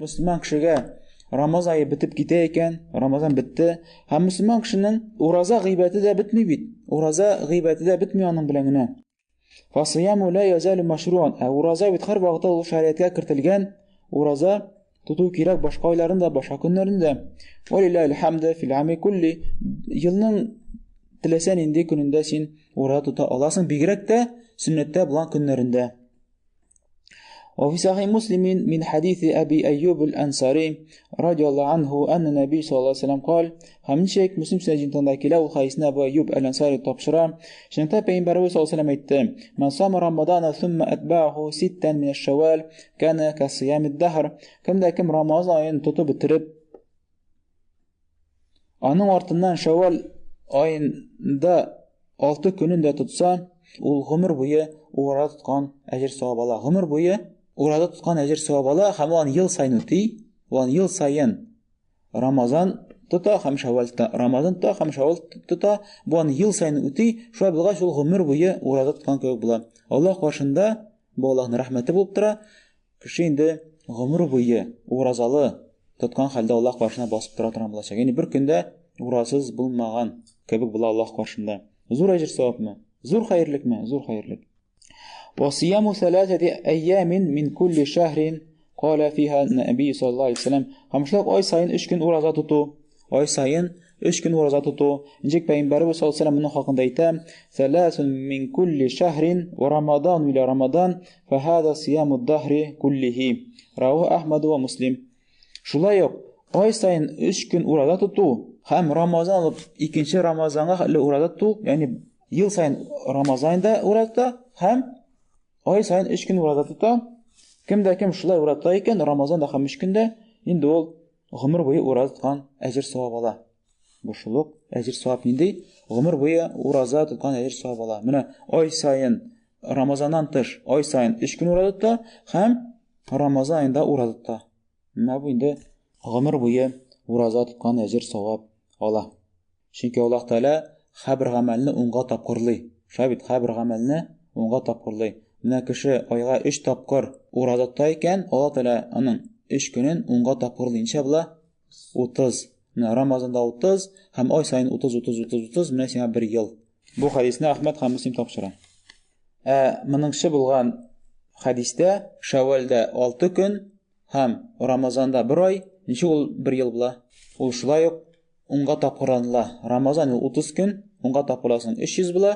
Мөселман кешегә Рамазан ае бетеп китә икән, Рамазан бетте, һәм мөселман кешенең ураза гыйбәте дә бетми бит. Ураза гыйбәте дә бетми аның белән генә. Фасыяму ла язалу машруан. Ә ураза бит һәр вакытта ул шариәткә кертелгән ураза тоту кирәк башка айларында, башка көннәрендә. Валиллаһил хамду фил ами кулли. Елның теләсә нинди көнендә син ураза тота аласың, бигрәк тә сөннәттә булган көннәрендә. وفي صحيح مسلم من حديث أبي أيوب الأنصاري رضي الله عنه أن النبي صلى الله عليه وسلم قال һәм ничек Мөслим сөннәт җыентыгында килә, ул хәдисне Әбу Әйюб әл-Ансари тапшыра. Чынлыкта Пәйгамбәребез саллаллаһу алейһи вәсәлләм әйтте: "Ман сама Рамадана сумма атба'аху ситтан мин аш-шаввал кана касиямид дахр". Кем дә кем Рамазан аен тотып бетереп, аның артыннан Шәввал аенда 6 көнен дә тотса, ул гомер буе ураза тоткан әҗер савап ала. Гомер буе ураза тоткан әҗер савап ала һәм ул аны ел саен үти, ул аны ел саен Рамазан тота һәм Шәввал тота. Рамазан тота һәм Шәввал тота. Бу аны ел саен үти. Шулай булгач, ул гомер буе ураза тоткан кебек була. Аллаһ каршында бу Аллаһның рәхмәте булып тора. Кеше инде гомер буе уразалы тоткан хәлдә Аллаһ каршына басып тора торган булачак. Ягъни бер көндә уразасыз булмаган кебек була Аллаһ каршында. Зур әҗер савапмы? Зур хәерлекме? Зур хәерлек. Васияму сәләсәти әйямин мин кулли шәһрин кала фиһа нәби саллаллаһу алейһи вәсәлләм. Һәм шулай ук ай саен өч көн ураза тоту. Ай саен өч көн ураза тоту. Ничек Пәйгамбәребез саллаллаһу алейһи вәсәлләм моның хакында әйтә: "Сәләсун мин кулли шәһрин ва рамадан иля рамадан, фахада сияму дахри куллихи". Раваху Ахмад ва Муслим. Шулай ук ай саен өч көн ураза тоту һәм Рамазан алып икенче Рамазанга хәтле ураза тоту, ягъни ел саен Рамазан аенда ураза тота һәм ай саен өч көн ураза тота. Кем дә кем шулай ураза тота икән, Рамазанда һәм өч көндә инде ул гомер буе ураза тоткан әҗер савап ала. Бу шул ук әҗер савап нинди? Гомер буе ураза тоткан әҗер савап ала. Менә ай саен Рамазаннан тыш ай саен өч көн ураза тота һәм Рамазан аенда ураза тота. Менә бу инде гомер буе ураза тоткан әҗер савап ала. Чөнки Аллаһ Тәгалә һәрбер гамәлне унга тапкырлый. Шулай бит, һәрбер гамәлне унга тапкырлый. Менә кеше айга өч тапкыр ураза тота икән, Аллаһ Тәгалә аның өч көнен унга тапкырлый. Ничә була? 30. Менә Рамазанда 30 һәм ай саен 30, 30, 30, 30, менә сиңа бер ел. Бу хәдисне Әхмәд һәм Муслим тапшыра. Ә моныңчы булган хәдистә Шәвәлдә 6 көн һәм Рамазанда бер ай, ничек ул бер ел була? Ул шулай ук унга тапкырланыла. Рамазан ул 30 көн, унга тапкырласаң 300 була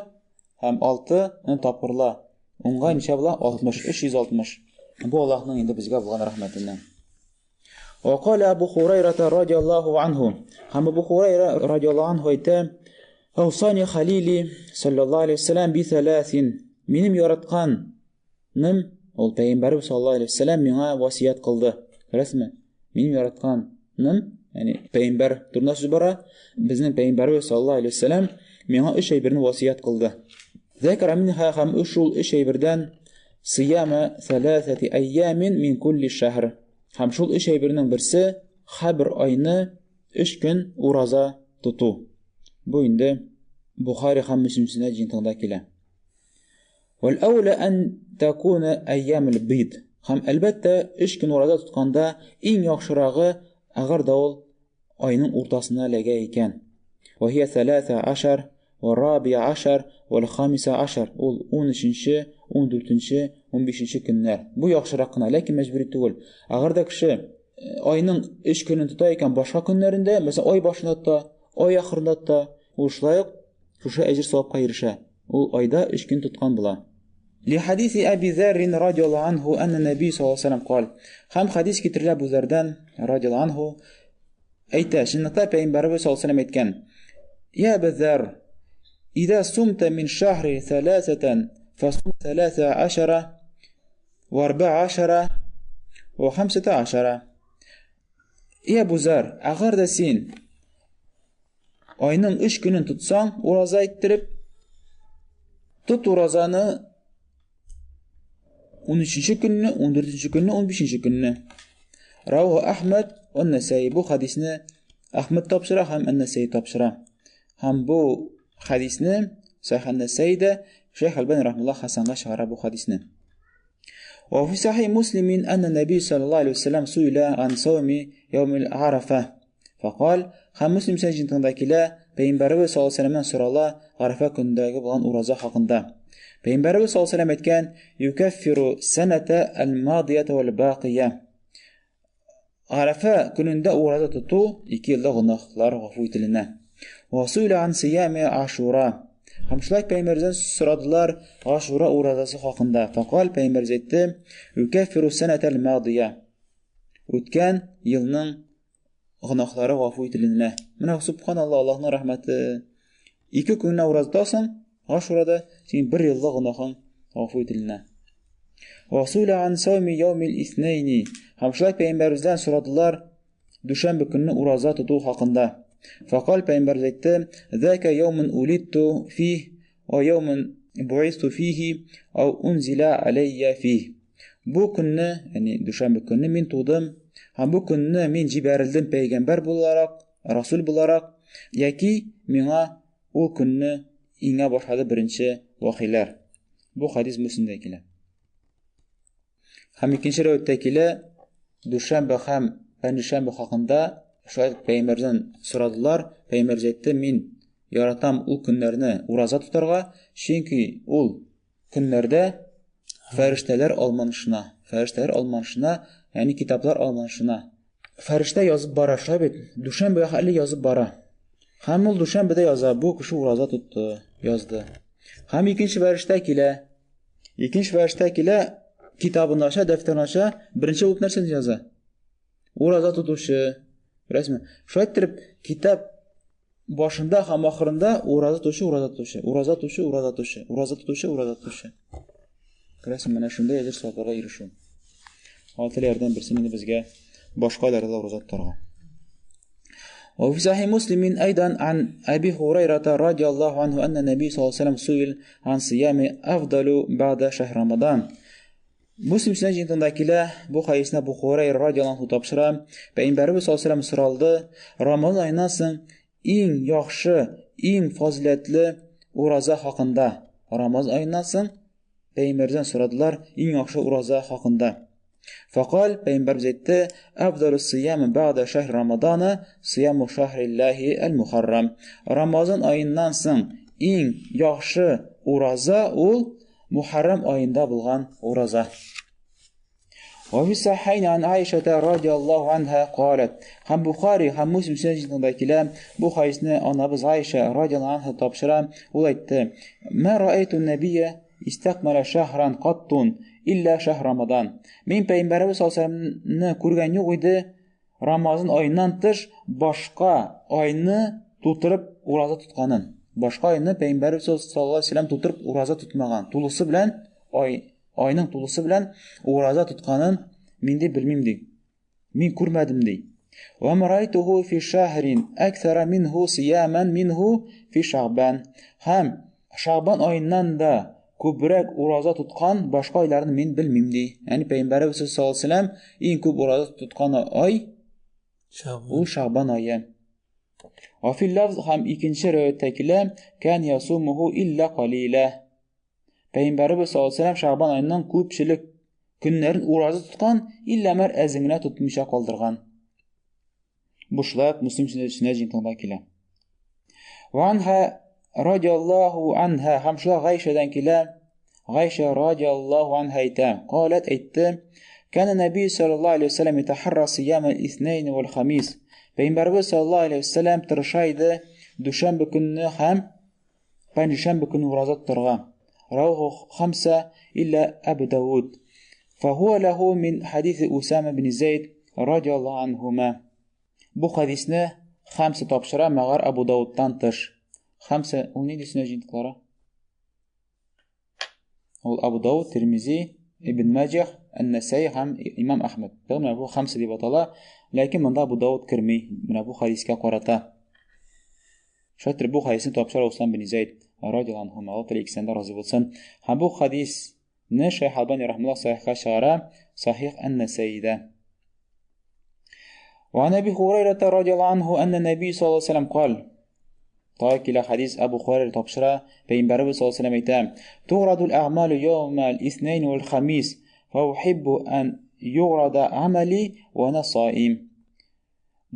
һәм 6 ны тапкырла. Унга ничә була? 60, 360. Бу Аллаһның инде безгә булган рәхмәтеннән. Вакаля Абу Хурайрата радиаллаху анху. Һәм Абу Хурайра радиаллаху анху әйтә, Әусани халили саллаллаху алейхи вәсәләм би сәләсин. Минем яраткан ным, ул пәйгамбәребез саллаллаху алейхи вәсәләм миңа васият кылды. Күрәсезме? Минем яраткан ным, ягъни пәйгамбәр турында сүз бара, безнең пәйгамбәребез саллаллаху алейхи вәсәләм миңа өч әйберне васият кылды. Зәкара минха һәм шул өч әйбердән сияма сәләсәти әйямин мин кулли шәһр. Һәм шул өч әйбернең берсе һәрбер айны өч көн ураза тоту. Бу инде Бухари һәм Мөслим сөннәт җыентыгында килә. Вәл әүлә ән такуна әйямул бид. Һәм әлбәттә, өч көн ураза тотканда иң яхшырагы, әгәр дә ул айның уртасына эләгә икән. Вә һия сәләсә ашар, вә рабиа ашар, вәл хамиса ашар. Ул 13-нче, 14-нче, 15-нче көннәр. Бу яхшырак кына, ләкин мәҗбүри түгел. Әгәр дә кеше айның өч көнен тота икән, башка көннәрендә, мәсәлән, ай башында тота, ай ахырында тота, ул шулай ук шушы әҗер савапка ирешә. Ул айда өч көн тоткан була. Ли хадиси Әби Зәррин радиаллаһу анһу әннә Нәби саллаллаһу алейһи вәсәлләм кал. Һәм хадис китерелә Әбу Зәрдән радиаллаһу анһу әйтә, чынлыкта пәйгамбәребез саллаллаһу алейһи вәсәлләм әйткән: Я Әбә Зәр, идә сумта мин шахри сәләсәтән, фасум сәләсә ашара ва арба ашара ва хамсата ашара. Я Әбу Зәр, әгәр дә син Айның өч көнен тотсаң, ураза иттереп, тот уразаны 13 көнне, 14 көнне, 15 көнне. Раваху Әхмәд ва Нәсәи. Бу хадисне Әхмәд тапшыра һәм Ән-Нәсәи тапшыра. Һәм бу хадисне Сахих Ән-Нәсәи дә Шәйх Альбани рахмаллах Хасанга чыгара бу хадисне. Ва фи сахих Муслимин анна Наби саллаллаху алейхи вассалам суиля ан сауми яумил Арафа. Фақал, һәм Муслим сән җыентыгында килә, Пәйгамбәребез саллаллаху алейхи вассаламнан сорала Гарәфә көнендәге булган ураза хакында. Пәйгамбәребез саллаллаху алейхи вассалам әйткән: "Юкаффиру саната аль-мадията вал-бақия". Гарәфә көнендә ураза тоту ике елда гөнаһлар гафу ителенә. Ва суиля ан сиями Ашура. Һәм шулай пәйгамбәрдән сорадылар Ашура уразасы хакында. Фақал, пәйгамбәребез әйтте: "Юкаффиру саната аль-мадия". Үткән елның гөнаһлары гафу ителенә. Менә субханалла, Аллаһның рәхмәте. Ике көнне ураза тотасың, Ашурада синең бер еллык гөнаһың гафу ителенә. Васуля ан сауми яумил иснейни. Һәм шулай пәйгамбәребездән сорадылар дүшәмбе көнне ураза тоту хакында. Факал, пәйгамбәребез әйтте: "Зәка яумун улитту фих ва яумун буисту фихи ау унзиля алейя фих". Бу көнне, ягъни дүшәмбе көнне мин тудым, һәм бу көнне мин җибәрелдем пәйгамбәр буларак, расул буларак, яки миңа ул көнне иңә башлады беренче вахиләр. Бу хадис Муслимдә килә. Һәм икенче рәветтә килә, дүшәмбе һәм пәнҗешәмбе хакында шулай пәйгамбәрдән сорадылар. Пәйгамбәр әйтте: "Мин яратам ул көннәрне ураза тотарга, чөнки ул көннәрдә фәрештәләр алманышына, фәрештәләр алманышына, ягъни китаплар алманышына. Фәрештә язып бара, шулай бит, дүшәмбе әле язып бара. Һәм ул дүшәмбедә яза, бу кеше ураза тотты, язды. Һәм икенче фәрештә килә. Икенче фәрештә килә, китабын ача, дәфтәрен ача, беренче булып нәрсәне яза? Ураза тотучы. Беләсезме? Шулай иттереп, китап башында һәм ахырында ураза тотучы, ураза тотучы, ураза тотучы, ураза тотучы, ураза тотучы, ураза тотучы. Күрәсең, менә шундый әҗер савапларга ирешү. Алла Тәгалә ярдәм бирсен инде безгә башка айларда да ураза тотарга. وفي صحيح مسلم أيضا عن أبي هريرة رضي الله عنه أن النبي صلى الله عليه وسلم سئل عن صيام أفضل بعد شهر رمضان. Муслим сөннәт җыентыгында килә, бу хәдисне Абу Хурайра радиаллаһу анһу тапшыра. Пәйгамбәребез саллаллаһу алейһи соралды, Рамазан аеннан соң иң яхшы, иң фазиләтле ураза хакында. Рамазан аеннан соң пәйгамбәрдән сорадылар иң яхшы ураза хакында. Фақал, пәйгамбәребез әйтте, Афдалу сиям бәгъдә шәһр Рамадана, сияму шәһриллаһи әл-Мухаррам. Рамазан аеннан соң иң яхшы ураза ул Мухаррам аенда булган ураза. Вафи сахайн ан Айшата радиаллаху анха قالت. Һәм Бухари һәм Муслим сөннәт килә, бу хадисне анабыз Айша радиаллаху анха тапшыра, ул әйтте: "Ма раайту набия истакмала шахран каттун илля шахр Рамадан". Мин пәйгамбәребез саллаллаху алейһи вәсәлләмне күргән юк иде, Рамазан аеннан тыш башка айны тутырып ураза тотканын. Башка айны Пәйгамбәребез саллаллаһу алейһи вәсәлләм тутырып ураза тотмаган. Тулысы белән ай айның тулысы белән ураза тотканын мин ди белмим ди. Мин күрмәдем ди. Ва марайтуху фи шахрин аксара минху сияман минху фи шагбан. Һәм Шагбан аеннан да күбрәк ураза тоткан башка айларны мин белмим ди. Ягъни Пәйгамбәребез саллаллаһу алейһи вәсәлләм иң күп ураза тоткан ай ул Шагбан ае. Ва фил лафз һәм икенче риваятьтә килә, кан ясумуху илля калила. Пәйгамбәребез саллаллаһу алейһи вәсәлләм Шагбан аеның күпчелек көннәрен ураза тоткан, иллә мәр әзен генә тотмыйча калдырган. Бу шулай ук Муслим сөннәт җыентыгында килә. Ванха радиаллаху анха һәм шулай Гайшәдән килә. Гайшә радиаллаху анха әйтә. Калат әйтте. Кана Наби саллаллаху алейхи вәсәлләм ятахарра сиям аль-иснайн вал хамис. Пәйгамбәрбез саллаллаху алейхи вәсәлләм тырыша иде дүшәмбе көнне һәм пәнҗешәмбе көнне ураза тотарга. Раваху хамса илля Абу Дауд. Фахуа лаху мин хадиси Усама бин Зейд радиаллаху анхума. Бу хадисне Хамса тапшыра, мәгәр Абу Даудтан тыш. Хамса ул нинди сөннәт җыентыклары? Ул Абу Дауд, Тирмизи, Ибн Маҗах, Ан-Насаи һәм Имам Ахмад. Менә бу Хамса дип атала, ләкин монда Абу Дауд керми, менә бу хадискә карата. Шулай итеп, бу хадисне тапшыра Усам бин Зайд радиаллаху анху, Аллаһ Тәгалә икесеннән дә разый булсын. Һәм бу хадисне Шәйх Албани рахмаллах сахихка чыгара, Сахих Ан-Насаида. Ва Наби Хурайра радиаллаху анху анна Наби саллаллаху алейхи вәсәлләм кал. Тагы килә хадис Абу Хурайра тапшыра, Пәйгамбәребез саллаллаху алейхи вәсәлләм әйтә: "Туградул әгъмалу яума аль-иснайн вал-хамис, Ва ухиббу ан юграда амали ва ана саим.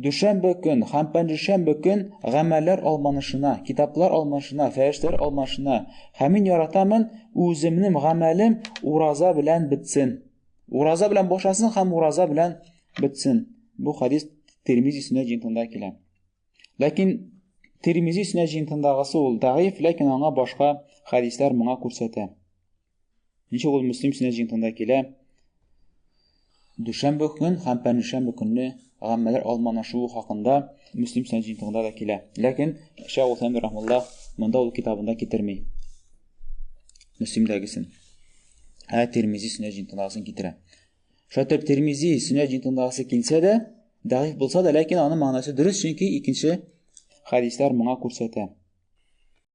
Дүшәмбе көн һәм пәнҗешәмбе көн гамәлләр алманышына, китаплар алмашына, фәрештәләр алмашына. Һәм мин яратамын, үземнең гамәлем ураза белән бетсен. Ураза белән башлансын һәм ураза белән бетсен. Бу хадис Тирмизи сөннәт җыентыгында килә. Ләкин Тирмизи сөннәт җыентыгындагысы ул даиф, ләкин аңа башка хадисләр моңа күрсәтә. Ничек ул Мөслим сөннәт җыентыгында килә? Дүшәмбе көн һәм пәнҗешәмбе көнне гамәлләр алманышуы хакында Мөслим сөннәт җыентыгында да килә. Ләкин Шәйх Усәймин рахмаллаһ монда ул китабында китерми. Мөслимдәгесен. Ә Тирмизи сөннәт җыентыгындагысын китерә. Шулай итеп Тирмизи сөннәт җыентыгындагысы килсә дә, дәгыйф булса да, ләкин аның мәгънәсе дөрес, чөнки икенче хәдисләр моңа күрсәтә.